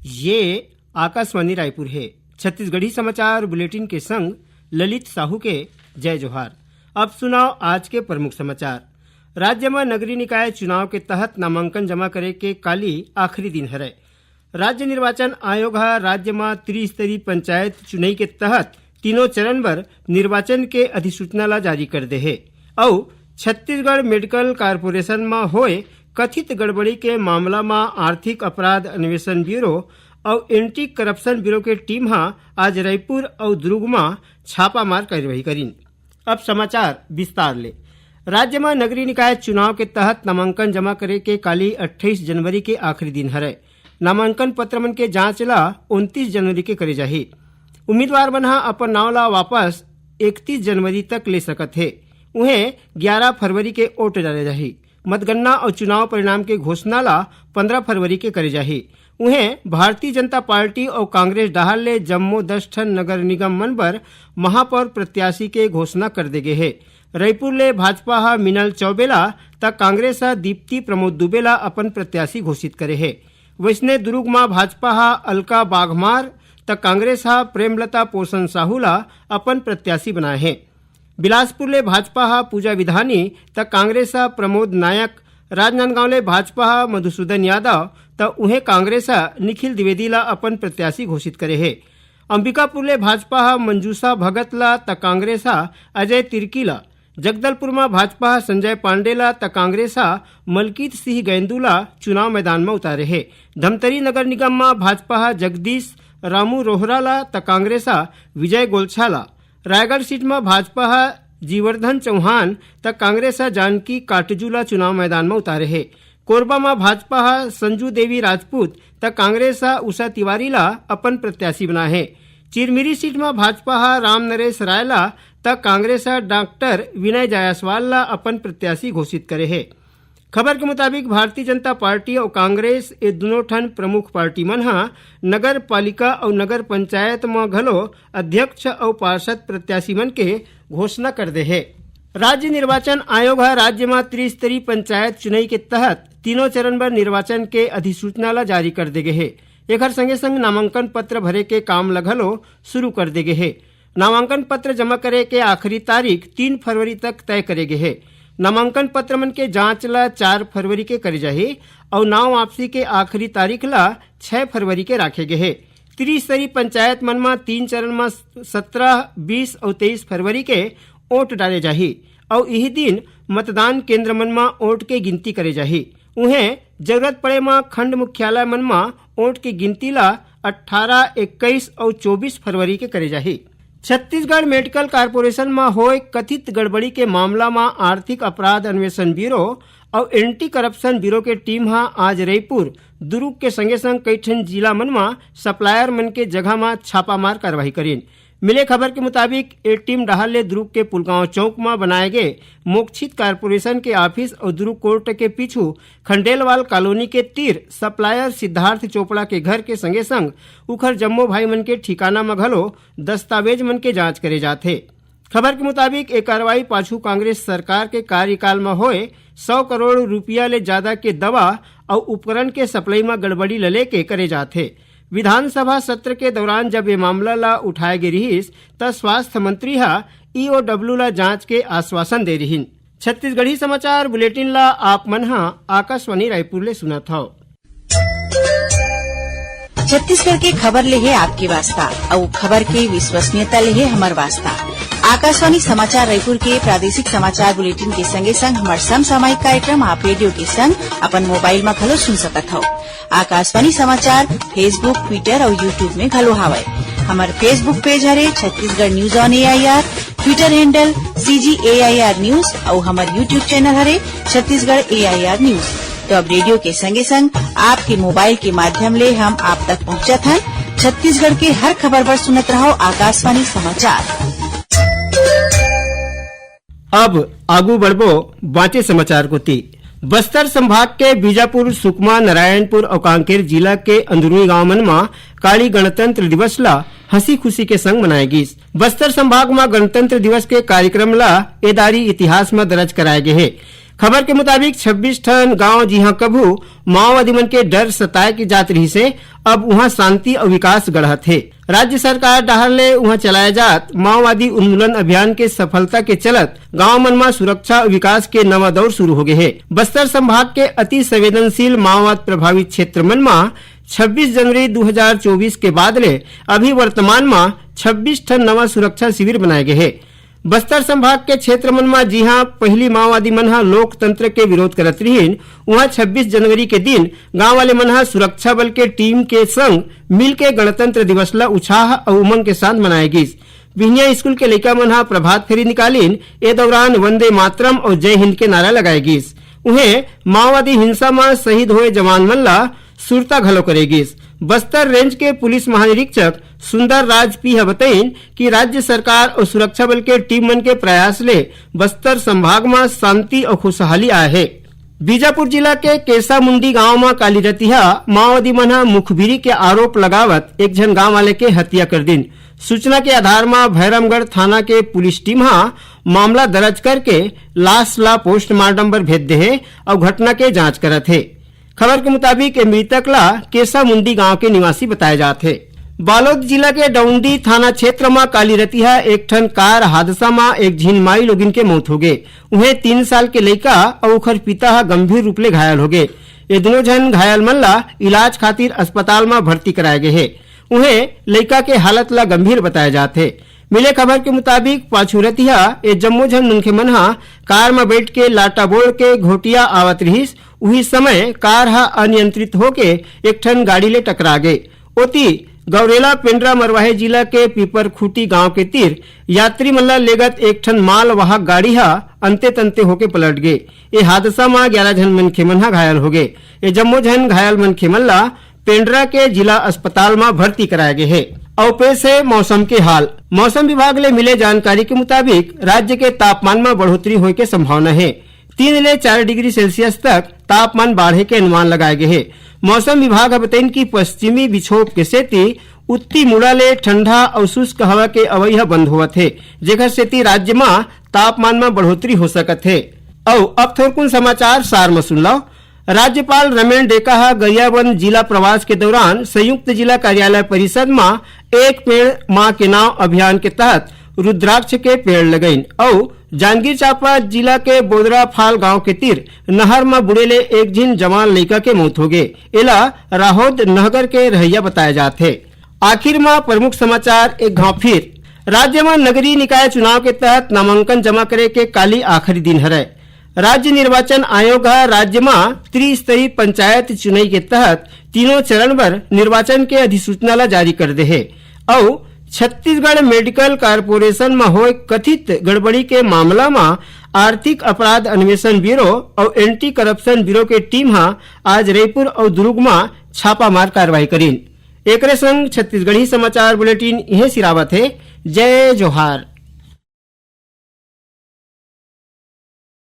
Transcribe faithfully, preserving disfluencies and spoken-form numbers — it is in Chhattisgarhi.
ये आकाशवाणी रायपुर हे। छत्तीसगढ़ी समाचार बुलेटिन के संग ललित साहू के जय जोहार। अब सुनव आज के प्रमुख समाचार। राज्य म नगरीय निकाय चुनाव के तहत नामांकन जमा करे के काली आखिरी दिन हरय। राज्य निर्वाचन आयोग ह राज्य म त्रिस्तरीय पंचायत चुनई के तहत तीनों चरण बर निर्वाचन के अधिसूचना ला जारी कर दे हे। अउ छत्तीसगढ़ मेडिकल कारपोरेशन म होए कथित गड़बड़ी के मामला म आर्थिक अपराध अन्वेषण ब्यूरो अउ एंटी करप्शन ब्यूरो के टीम ह आज रायपुर अउ दुर्ग म छापामार कार्रवाई करिन। अब समाचार विस्तार ले। राज्य म नगरीय निकाय चुनाव के तहत नामांकन जमा करे के काली अट्ठाईस जनवरी के आखिरी दिन हरय। नामांकन पत्र मन के जांच ला उनतीस जनवरी के करे जाही। उम्मीदवार मन ह अपन नाव ला वापस इकतीस जनवरी तक ले सकत हे। उहें, ग्यारह फरवरी के वोट डाले जाही। मतगणना अउ चुनाव परिणाम के घोषणा ला पंद्रह फरवरी के करे जाही। उहें, भारतीय जनता पार्टी अउ कांग्रेस डहार ले जम्मो दस ठन नगर निगम मन बर महापौर प्रत्याशी के घोषणा कर दे गे हे। रईपुर ले भाजपा ह मीनल चौबे ला, त कांग्रेस ह दीप्ति प्रमोद दुबे ला अपन प्रत्याशी घोषित करे हे। वइसने दुरूग म भाजपा ह अलका बाघमार, त कांग्रेस ह प्रेमलता पोषण साहू ला अपन प्रत्याशी बनाए हे। बिलासपुर ले भाजपा ह पूजा विधानी, त कांग्रेस ह प्रमोद नायक, राजनांदगांव ले भाजपा ह मधुसूदन यादव, त उहें कांग्रेस ह निखिल द्विवेदी ला अपन प्रत्याशी घोषित करे हे। अंबिकापुर ले भाजपा ह मंजूषा भगत ला, त कांग्रेस ह अजय तिर्की ला, जगदलपुर म भाजपा ह संजय पांडे ला, त कांग्रेस ह मलकीत सिंह गैंदू ला चुनाव मैदान म उतारे हे। धमतरी नगर निगम म भाजपा ह जगदीश रामू रोहरा ला, त कांग्रेस ह विजय गोलछा ला। रायगढ़ सीट म भाजपा ह जीवर्धन चौहान, त कांग्रेस ह जानकी काटजू ला चुनाव मैदान म उतारे हे। कोरबा म भाजपा ह संजू देवी राजपूत, त कांग्रेस ह उषा तिवारी ला अपन प्रत्याशी बनाए हे। चिरमिरी सीट म भाजपा ह राम नरेश राय ला, त कांग्रेस ह डॉक्टर विनय जायसवाल ला अपन प्रत्याशी घोषित करे हे। खबर के मुताबिक, भारतीय जनता पार्टी अउ कांग्रेस, ए दुनों ठन प्रमुख पार्टी मन ह नगर पालिका अउ नगर पंचायत म घलो अध्यक्ष अउ पार्षद प्रत्याशी मन के घोषणा कर दे हे। राज्य निर्वाचन आयोग ह राज्य म त्रिस्तरीय पंचायत चुनई के तहत तीनों चरण बर निर्वाचन के अधिसूचना ल जारी कर दे गे हे। एखर संगे संग नामांकन पत्र भरे के काम ल घलो शुरू कर दे गे हे। नामांकन पत्र जमा करे के आखिरी तारीख तीन फरवरी तक तय करे गे हे। नामांकन पत्र मन के जांच ल चार फरवरी के करे जाही अउ नाव वापसी के आखिरी तारीख ल छह फरवरी के राखे गे हे। त्रिस्तरीय पंचायत मन म तीन चरण म सत्रह, बीस अउ तेईस फरवरी के वोट डाले जाही अउ इही दिन मतदान केंद्र मन म वोट के गिनती करे जाही। उहें, जरूरत पड़े म खंड मुख्यालय मन म वोट के गिनती ल अट्ठारह, इक्कीस अउ चौबीस फरवरी के करे जाही। छत्तीसगढ़ मेडिकल कारपोरेशन म होए कथित गड़बड़ी के मामला म आर्थिक अपराध अन्वेषण ब्यूरो अउ एंटी करप्शन ब्यूरो के टीम ह आज रईपुर, दुरूग के संगे संग कई ठन जिला मन म सप्लायर मन के जगह म छापामार कार्रवाई करिन। मिले खबर के मुताबिक, ए टीम डहार ले दुरूग के पुलगांव चौक म बनाए गे मोक्षित कारपोरेशन के ऑफिस अउ दुरूग कोर्ट के पीछू खंडेलवाल कॉलोनी के तीर सप्लायर सिद्धार्थ चोपड़ा के घर के संगे संग उखर जम्मो भाई मन के ठिकाना म घलो दस्तावेज मन के जांच करे जात हे। खबर के मुताबिक, ए कार्रवाई पाछू कांग्रेस सरकार के कार्यकाल म होए सौ करोड़ रुपया ले जादा के दवा अउ उपकरण के सप्लाई म गड़बड़ी ल लेके करे जात हे। विधानसभा सत्र के दौरान जब ये मामला ला उठाए गे रिहिस, त स्वास्थ्य मंत्री ह ईओडब्ल्यू ला जांच के आश्वासन दे रिहिन। छत्तीसगढ़ी समाचार बुलेटिन ला आप मन ह आकाशवाणी रायपुर ले सुनत हव। छत्तीसगढ़ के खबर ले हे आपके वास्ता, अउ खबर के विश्वसनीयता ले हे हमर वास्ता। आकाशवाणी समाचार रायपुर के प्रादेशिक समाचार बुलेटिन के संगे संग हमर समसामयिक कार्यक्रम आप रेडियो के संग अपन मोबाइल म घलो सुन सकत हव। आकाशवाणी समाचार Facebook, Twitter अउ YouTube में घलो हावय। हमर Facebook पेज हरे Chhattisgarh news on AIR, Twitter handle CG AIR news अउ हमर YouTube चैनल हरे छत्तीसगढ़ एआईआर न्यूज। तो अब रेडियो के संगे संग आपके मोबाइल के माध्यम ले हम आप तक पहुंचत हन। छत्तीसगढ़ के हर खबर बर सुनत रहव आकाशवाणी समाचार। अब आगू बढ़बो बांचे समाचार कोति। बस्तर संभाग के बीजापुर, सुकमा, नारायणपुर अउ कांकेर जिला के अंदरूनी गांव मन म काली गणतंत्र दिवस ला हंसी खुशी के संग मनाए गीस। बस्तर संभाग म गणतंत्र दिवस के कार्यक्रम ला एदारी इतिहास म दर्ज कराए गे हे। खबर के मुताबिक छब्बीस ठन गांव, जिहां कभू माओवादी मन के डर सताए के जात रहिस हे, अब उहां शांति अउ विकास गढ़त हे। राज्य सरकार डहार ले उहां चलाए जात माओवादी उन्मूलन अभियान के सफलता के चलत गांव मन म सुरक्षा अउ विकास के नवा दौर शुरू हो गे हे। बस्तर संभाग के अति संवेदनशील माओवाद प्रभावित क्षेत्र मन म छब्बीस जनवरी दू हजार चौबीस के बाद ले अभी वर्तमान म छब्बीस ठन नवा सुरक्षा शिविर बनाए गे हे। बस्तर संभाग के क्षेत्र मन म जिहां पहिली माओवादी मन ह लोकतंत्र के विरोध करत रिहिन, उहां छब्बीस जनवरी के दिन गांव वाले मन ह सुरक्षा बल के टीम के संग मिलके गणतंत्र दिवस ल उत्साह अउ उमंग के साथ मनाए गिस। बिहनिया स्कूल के लइका मन ह प्रभात फेरी निकालिन। ए दौरान वंदे मातरम अउ जय हिंद के नारा लगाए गिस। उहें, माओवादी हिंसा म शहीद होए जवान मन ल सुरता घलो करे गिस। बस्तर रेंज के पुलिस महानिरीक्षक सुंदर राज पी ह बतइन कि राज्य सरकार अउ सुरक्षा बल के टीम मन के प्रयास ले बस्तर संभाग म शांति अउ खुशहाली आए हे। बीजापुर जिला के केसामुंडी गांव म काली रतिहा माओवादी मन ह मुखबिरी के आरोप लगावत एक झन गांव वाले के हत्या कर दिन। सूचना के आधार म भैरमगढ़ थाना के पुलिस टीम ह मामला दर्ज करके लाश ला पोस्टमार्टम बर भेज दे हे अउ घटना के जांच करत हे। खबर के मुताबिक, ए मृतक ला केसामुंडी गांव के निवासी बताए जात हे। बालोद जिला के डौंडी थाना क्षेत्र म काली रतिहा एक ठन कार हादसा म एक झिन माई लोगिन के मौत हो गे। उहें, तीन साल के लइका अउ ओखर पिता ह गंभीर रूप ले घायल हो गे। ये दोनों झन घायल मन ला इलाज खातिर अस्पताल म भर्ती कराए गे हे। उहें, लइका के हालत ला गंभीर बताए जात हे। मिले खबर के मुताबिक, पाछू रतिहा ए जम्मो झन मनखे मन ह कार म बैठ के लाटाबोड़ के घोटिया आवत रिहिस। उही समय कार ह अनियंत्रित होके एक ठन गाड़ी ले टकरा गे। ओती, गौरेला पेंड्रा मरवाही जिला के पीपरखूटी गांव के तीर यात्री मन ला लेगत एक ठन मालवाहक गाड़ी ह अंते तंते होके पलट गे। ए हादसा म ग्यारह झन मनखे मन ह घायल हो गे। ए जम्मो झन घायल मनखे मन ला पेंड्रा के जिला अस्पताल म भर्ती कराए गे हे। अउ पेश हे मौसम के हाल। मौसम विभाग ले मिले जानकारी के मुताबिक, राज्य के तापमान म बढ़ोतरी होए के संभावना हे। तीन ले चार डिग्री सेल्सियस तक तापमान बाढ़े के अनुमान लगाए गे हे। मौसम विभाग ह बतइन कि पश्चिमी विक्षोभ के सेती उत्ती मुड़ा ले ठंडा अउ शुष्क हवा के अवई ह बंद होवत हे, जेकर सेती राज्य म तापमान म बढ़ोतरी हो सकत हे। अउ अब थोरकुन समाचार सार म सुन लव। राज्यपाल रमेन डेका ह गरियाबंद जिला प्रवास के दौरान संयुक्त जिला कार्यालय परिसर म एक पेड़ मां के नांव अभियान के तहत रुद्राक्ष के पेड़ लगइन अउ जांजगीर चांपा जिला के बोदराफाल गांव के तीर नहर म बूड़े ले एक झिन जवान लइका के मौत होगे। एला राहोद नहगर के रहइया बताए जात हे। आखिर म प्रमुख समाचार एक घांव फिर। राज्य म नगरीय निकाय चुनाव के तहत नामांकन जमा करे के काली आखिरी दिन हरय। राज्य निर्वाचन आयोग ह राज्य म त्रिस्तरीय पंचायत चुनई के तहत तीनों चरण बर निर्वाचन के अधिसूचना ल जारी कर दे हे अउ छत्तीसगढ़ मेडिकल कारपोरेशन म होए कथित गड़बड़ी के मामला म आर्थिक अपराध अन्वेषण ब्यूरो अउ एंटी करप्शन ब्यूरो के टीम ह आज रईपुर अउ दुर्ग म छापामार कार्रवाई करीन। एकरे संग छत्तीसगढ़ी समाचार बुलेटिन इहें सिरावत हे। जय जोहार।